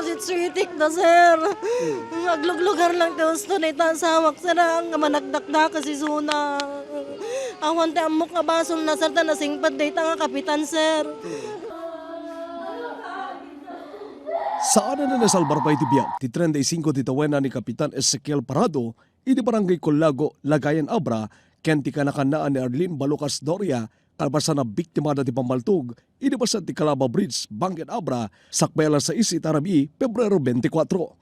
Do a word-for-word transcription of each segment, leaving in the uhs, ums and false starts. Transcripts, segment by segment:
It's ritik na, sir. Agluglugar lang ti husto dayta asawak, sir, nga managdakdakes isuna. Awan ti ammok nga basolna, sir, ta nasingpet dayta nga kapitan, sir. Saan a nasalbar pay ti biag ti treinta y cinco ti tawenna ni Kapitan Ezekiel Parado idi Barangay Colago, Lagayan, Abra, ken ti kanakannaan ni Arlene Balucas Doria, kalpasan a biktima da ti pammaltog idi bassit ti Calaba Bridge, Bangued, Abra, sakbay alas sais ita rabii, Pebrero twenty-four.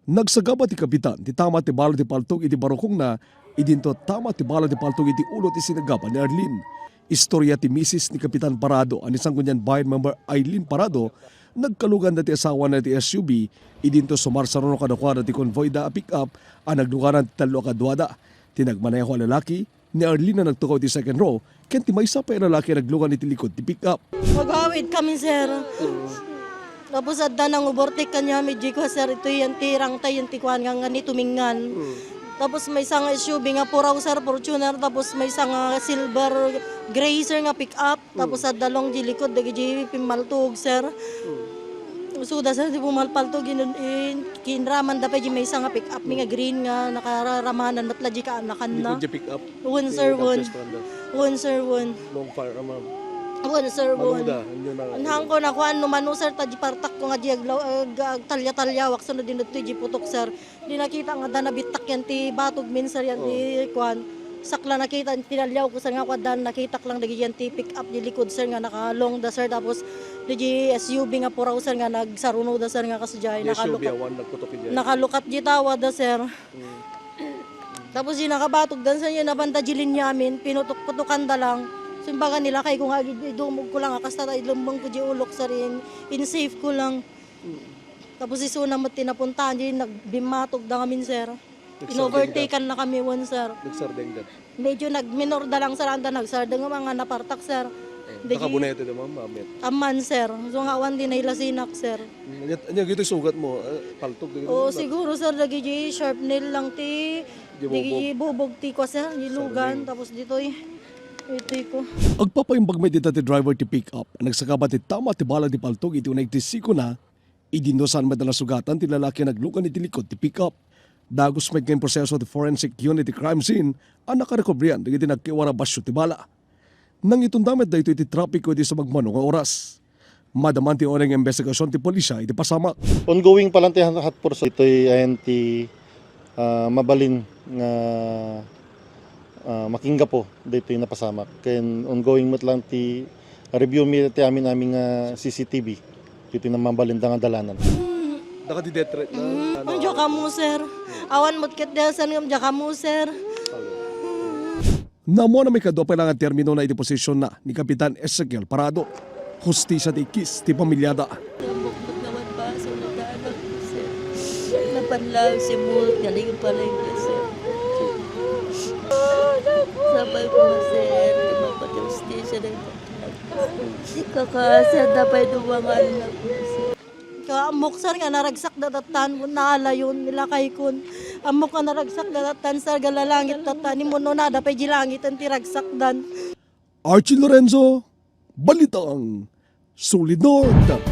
Nagsagaba ti kapitan ti tama ti bala ti paltog iti barukongna, idinto tama ti bala ti paltog iti ulo ti sinagaba ni Arlene. Istorya ti misis ni Kapitan Parado a ni Sangguniang Bayan member Eileen Parado, nagkaluganda ti asawana iti S U V, idinto sumarsaruno kadakuada ti convoy da a pick-up a naglugaran ti tallo a kaduada. Ti nagmaneho a lalaki, ni Arlene a nagtukaw iti second row, ken ti maysa pay a lalaki a naglugan iti likod ti pick-up. Agawid kami, sir. Tapos adda nang-overtake kaniami, di ko, sir, ito yan ti rangtay, yan ti kuan nga, nga ni tumingan. Tapos maysa nga S U V nga puraw, sir, Fortuner, tapos maysa nga silver gray, sir, nga pick-up. Tapos adda long di likod, dagiti pimmaltog, sir. Suda, sir, di pumalpaltog, in, in, kinramanda pay di maysa nga pick-up mi nga green nga nakararamanan met la di kaanakanna. Likod di pick-up. Wen, sir, wen. Wen, sir, wen. Long fire, ah, ma'am. Wen, sir, wen. Manuda, inyo na. Anhangko na kuan, no mano, sir, ta di partak ko nga di aglaw-, ag-, agtalya-talyawak, sir, no dinadtoy di putok, sir. Di nakita nga adda nabittak yan ti batog min, sir, yan ti kuan. Sakla nakita, tinalyaw ko, sir, nga kuan, dan nakitak lang dagiti yan ti pick up di likod, sir, nga nakalong da, sir. Tapos, di S U V nga puraw, sir, nga nagsaruno da, sir, nga kasdiay. Di S U V, nakaluk-, awan nagputok idiay. Nakalukat di tawa da, sir. Tapos di nakabatog dan, sir, yan, napanda di linya amin, pinutok-putokan da lang. Simbaga nila kay ko nga id-, idumog ko lang, kasta ta ilembeng ko di ulok, sir, in, in safe ko lang. Tapos isuna met ti napuntahan, di nagbimmatog da ngamin, sir. Nagserreng da. Inovertaken na kami, wen, sir. Nagserdeng da. Medyo nagminor da lang, sir, anda nagserdeng nga mga napartak, sir. Eh, dagi-, nakabunete da, ma'am, mamit. Amman, sir. So nga awan di nailasinak, sir. Mm, anya, anya, gito'y sugat mo, eh, paltog, dagi Oo, naman. Siguro, sir, dagi di sharp nail lang ti, di dagi bubog. Bubog ti kwa, sir, di lugan, tapos dito'y, ito'y ko. Agpapaimbag met ita ti driver ti pick-up. Nagsagaba ti tama ti bala ti paltog iti uneg ti sikona, Idi no saan met a nasugatan ti lalaki a naglugan iti likod ti pick-up. Dagus met nga improseso ti forensic unit ti crime scene a nakarekobrian dagiti nagkiwar a basio ti bala. Nangitunda met daytoy iti trapiko iti sumagmamano nga oras. Madaman ti uneg nga imbestigasion ti pulisya iti pasamak. Ongoing pa lang ti hot pursuit ditoy ayan ti ah, mabalin nga, ah, makinggapo daytoy napasamak. Ken ongoing met lang ti review mi ti amin-amin nga C C T V ditoy mabalin da nga dalanan. Daka ti death threat na. Mm, ano, diak ammo, sir. Awan met ket dayta, sir, ngem diak ammo, sir. Naammoan a maikadua pay la nga terminona iti posisionna ni Kapitan Ezekiel Parado. Hustisia ti ikkis ti pamiliada. Tambok met nga awan basol nga anak ko, sir. Napanlaw, simut, nga di ko palengke, sir. Sapay ko nga, sir, tumapa ti hustisia na ito. Kaka, sir, napay duwa nga anak ko, sir. Ka, ammok, sir, nga naragsak da tattan, kun naalayon, nilakaykon. Ammok nga naragsak da tattan, sir, galalangit tattan, ni munno nada pay di langit, ti ragsakdan. Archie Lorenzo, Balitang Solid North.